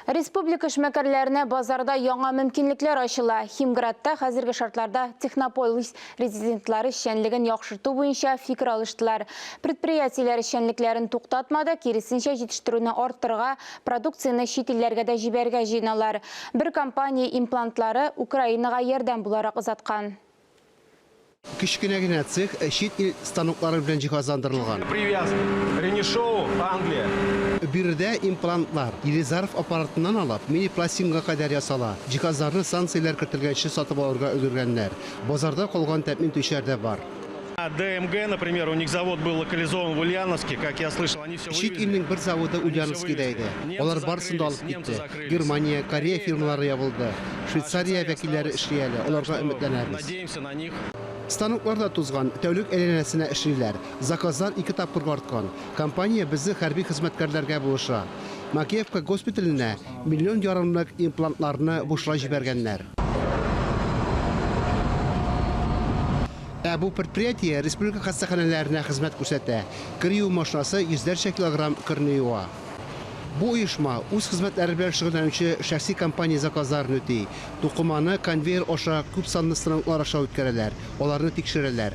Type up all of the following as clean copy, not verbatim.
Республика эшмәкәрләренә базарда яңа мөмкинлекләр ачыла. Химградта хәзерге шартларда технополис резидентлары эшчәнлеген яхшырту буенча фикер алыштылар. Предприятиеләр эшчәнлекләрен туктатмады, киресенчә, җитештерүне арттырырга, продукцияне чит илләргә дә җибәрергә җыеналар. Бер компания имплантлары Украинага ярдәм буларак озаткан. Кечкенә генә цех чит ил станоклары белән җиһазландырылган. Привязка. Ренешоу, Англия. Биредә имплантлар, Елизаров аппаратыннан алып, мини-пластинга кадәр ясала. Җиһазларны санкцияләр кертелгәнче сатып алырга өлгергәннәр. Базарда калган тәэмин итүчеләр дә бар. ДМГ, например, у них завод был локализован в Ульяновске, как я слышал, они все Чит вывезли. илнең бер заводы Ульяновскида иде. Алар барысын да алып китте. Германия, Корея фирмалары ябылды. Швейцария вәкилләре эшли әле, аларга өметләнәбез. Надеемся на них. Станоклар да тузган, тәүлек әйләнәсенә эшлиләр. Заказлар ике тапкырга арткан. Компания безнең хәрби хезмәткәрләргә булыша. Макеевка госпиталенә миллион ярымлык имплантларны бушлай җибәргәннәр. Ә бу предприятие республика хастаханәләренә хезмәт күрсәтә. Кер юу машинасы йөзләрчә килограмм керне юа. Бу оешма үз хезмәтләре белән шөгыльләнүче шәхси компания заказларын үти. Тукыманы конвейер аша күп санлы станоклар аша үткәрәләр, аларны тикшерәләр.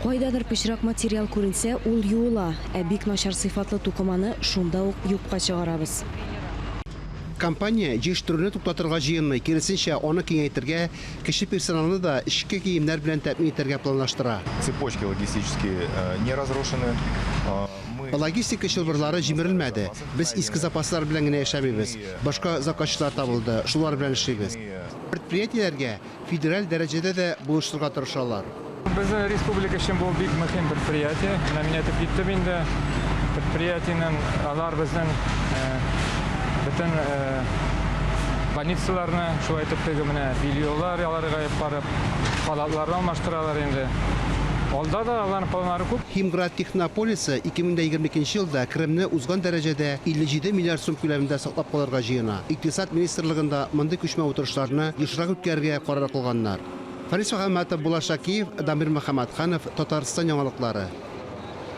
Кайдадыр пычрак материал күренсә, ул юыла, ә бик начар сыйфатлы тукыманы шунда ук юкка чыгарабыз. Компания җыештыруны туктатырга җыенмый, киресенчә, аны киңәйтергә, кече персоналны да эчке киемнәр белән тәэмин итәргә планлаштыра. Цепочки логистические не разрушены. Мы Логистика чылбырлары җимерелмәде. Без иске запаслар белән генә яшәмибез. Башка заказчылар табылды, шулар белән эшлибез. Предприятиеләргә федераль дәрәҗәдә дә булышырга тырышалар. Безнең республика өчен бу бик мөһим предприятие. Менә мин әйтеп киттем инде, предприятиенең алар безнең бөтен больницаларны, шулай итеп теге менә бельелар аларга барып, халатларны алмаштыралар инде. Алда да аларның планнары күп. Химград технополисы 2022 елда керемне узган дәрәҗәдә 57 миллиард сум күләмендә саклап калырга җыена. Икътисад министрлыгында мондый күчмә утырышларны ешрак үткәрергә карар кылганнар. Фарис Мөхәммәтов, Булат Шакиев, Дамир Мөхәммәтханов, Татарстан яңалыклары.